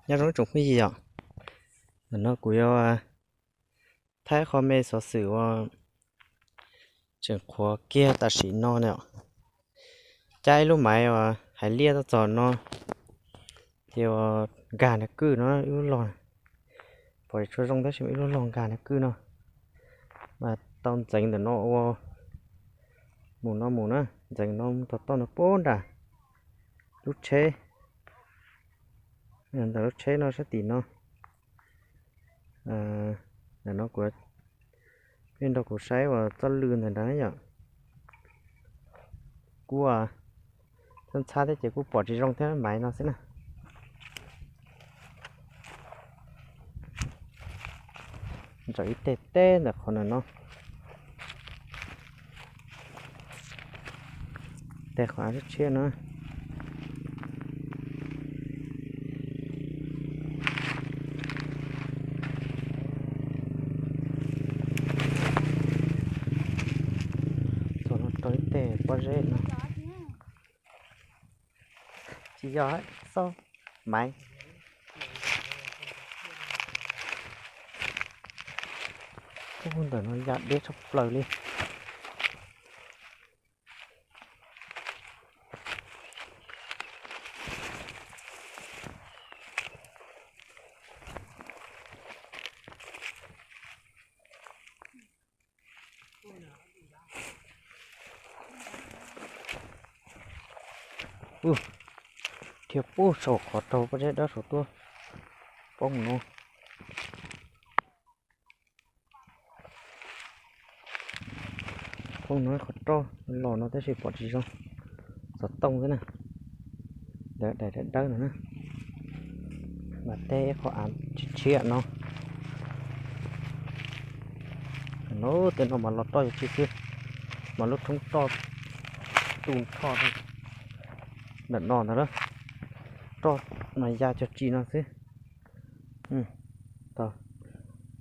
Nyob zoo tsoom phooj ywg os, ntawm no kuv yuav thaij qho me xov xwm uas tseem qhuav kiag tam sim no na. Cab ib lub maiv uas hais liaj tuaj txog no, ces uas nkag nag kwj no ib lub log, pom tsis tshua zoo tab sis ib lub log nkag nag kwj no, mas tau ntxeev ntawm no ua mus no mus na, ntxeev no mus tau toj no puag nram lub tsheb, ntawm lub tsheb no sab tim no. Ntawm no kuv, nej nrog kuv saib uas txoj lw ntawm nrad yom. Kuj txhab txhab thiab ces kuj pom tsis zoo thiab maiv no xwb na. Ntsaum ib teg teb ntawm qhov ntawm no, teg qhov av tshiab tshiab no. Txog no rau ib teg pob zeb no. Tsis yog, xauj maiv. Ub, ntawm no ya deb tshaj plaws li. Dhia pub saum qhov raug pob zeb dawb saum tuaj poob no. Poob no qhov roj los no tab sis pom tsis zoo, xov tooj xwb na. Ntawm daim dawb dawb no na, mas teg ib qho av tshiab tshiab no. No tej no mas los roj yuav tsis xwb, mas lub thoob roj tu nrho ntawm no ntag, roj mas ya cog tsis no xwb.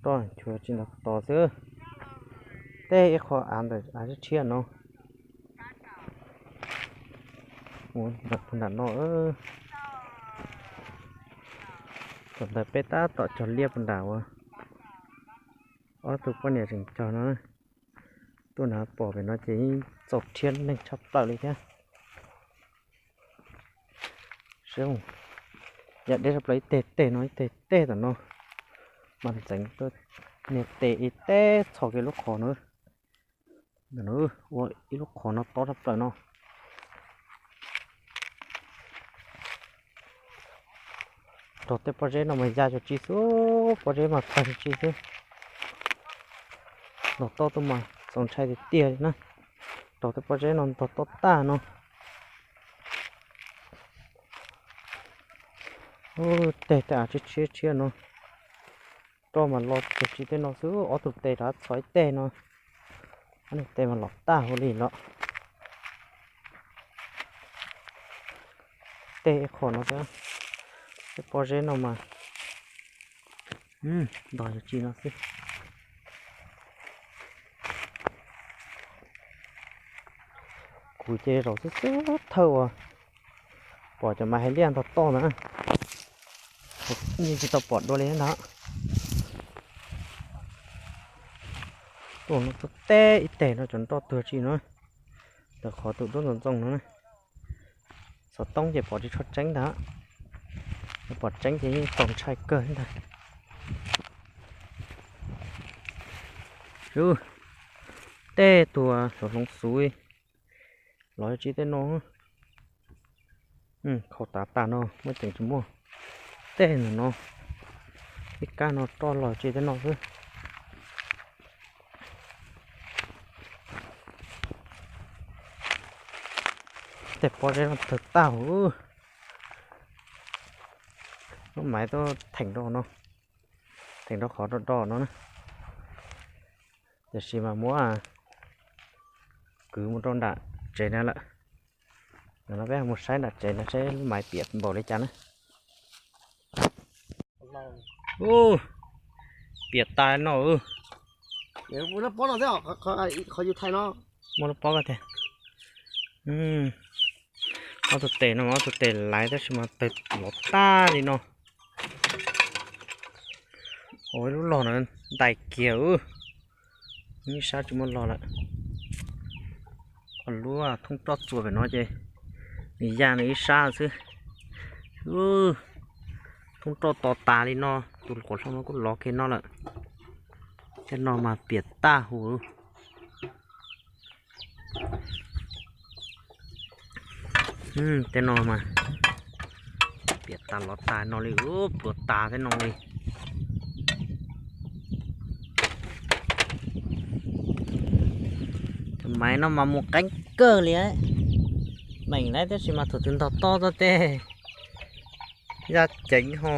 Roj chuav tsis ntawd tos xwb, teg ib qho av ntawm av tshiab tshiab no. Mus nram no, thaum ntawd peb tab tom cog liaj puag nram uas ob tug poj niam tseem cog no. Tuaj nrad pom pem no ces yeej txaus rhiab neeg tshaj plaws li thiab. Saib, ya deb tshaj plaws ib teg teg no, ib teg teg tom no, mas ntxeev tuaj niag tes ib teg txhos kiag lub qhov no. Ntawm no ua ib lub qhov no tob tshaj plaws no. Raug tej pob zeb no mas ya cog tsis xwb, pob zeb mas pag cog tsis xwb. Ntog tob tuaj mas txaus ntshai tiag tiag li na. Raug tej pob zeb no ntog tob tag no. Teg tej av tshiab tshiab no, roj mas los cog tsis tej no xwb, ob tug tes rov txhos ib teg no, ob tug tes mas los tag hauv li lawm. Teg ib qho no xwb, tej pob zeb no mas ntog cog tsis no xwb. Kuv ces zaum xwb xwb thawj uas pom cov maiv hais liaj ntog toj ntawd, yeej tsis tau pom dua li ntag. Tuaj no tuaj teb ib teg no cov nroj tuag tsis no, ntawm qhov tus duab ntxoov ntxoo no. Xov tooj ces pom tsis tshua tseeb ntag, pom tseeb ces yeej txaus ntshai kawg ntag. Tej tuag hloov hloov xuv los tsis tej no. Khau tav tas no muaj ceem tsis muaj. Tej ntawm no, ib kab no roj los tsis tej no xwb. Tej pob zeb no tawg tag huv. Lub maiv tuaj theem rau no, theem rau qhov do do no na. Tiam sis mas muab kwv mus rau nram tsev na lawm. Ntawm no peb mus saib nram tsev no seb lub maiv piam npaum li cas na. Ub, piam tas no. Muaj lub pob ko tiag. Ob tug tes no, ob tug tes laiv tab sis mas tawg lov tag li no. Ua ib lub log no ntais kiag, ib sab tsis muaj log lawm. Lub thoob roj txuas pem no ces nws ya nws ib sab xwb. Thoob roj to tas li no, tus quav hlau no kuj lov kiag no lawm. Tej no mas piam tag huv. Tej no mas piam tas lov tas no li, pluav tas tej no li. Maiv no mas mus qeeb kawg li. Meem lawm tab sis mas thaum twg ntog toj txog tej yaj ceev ho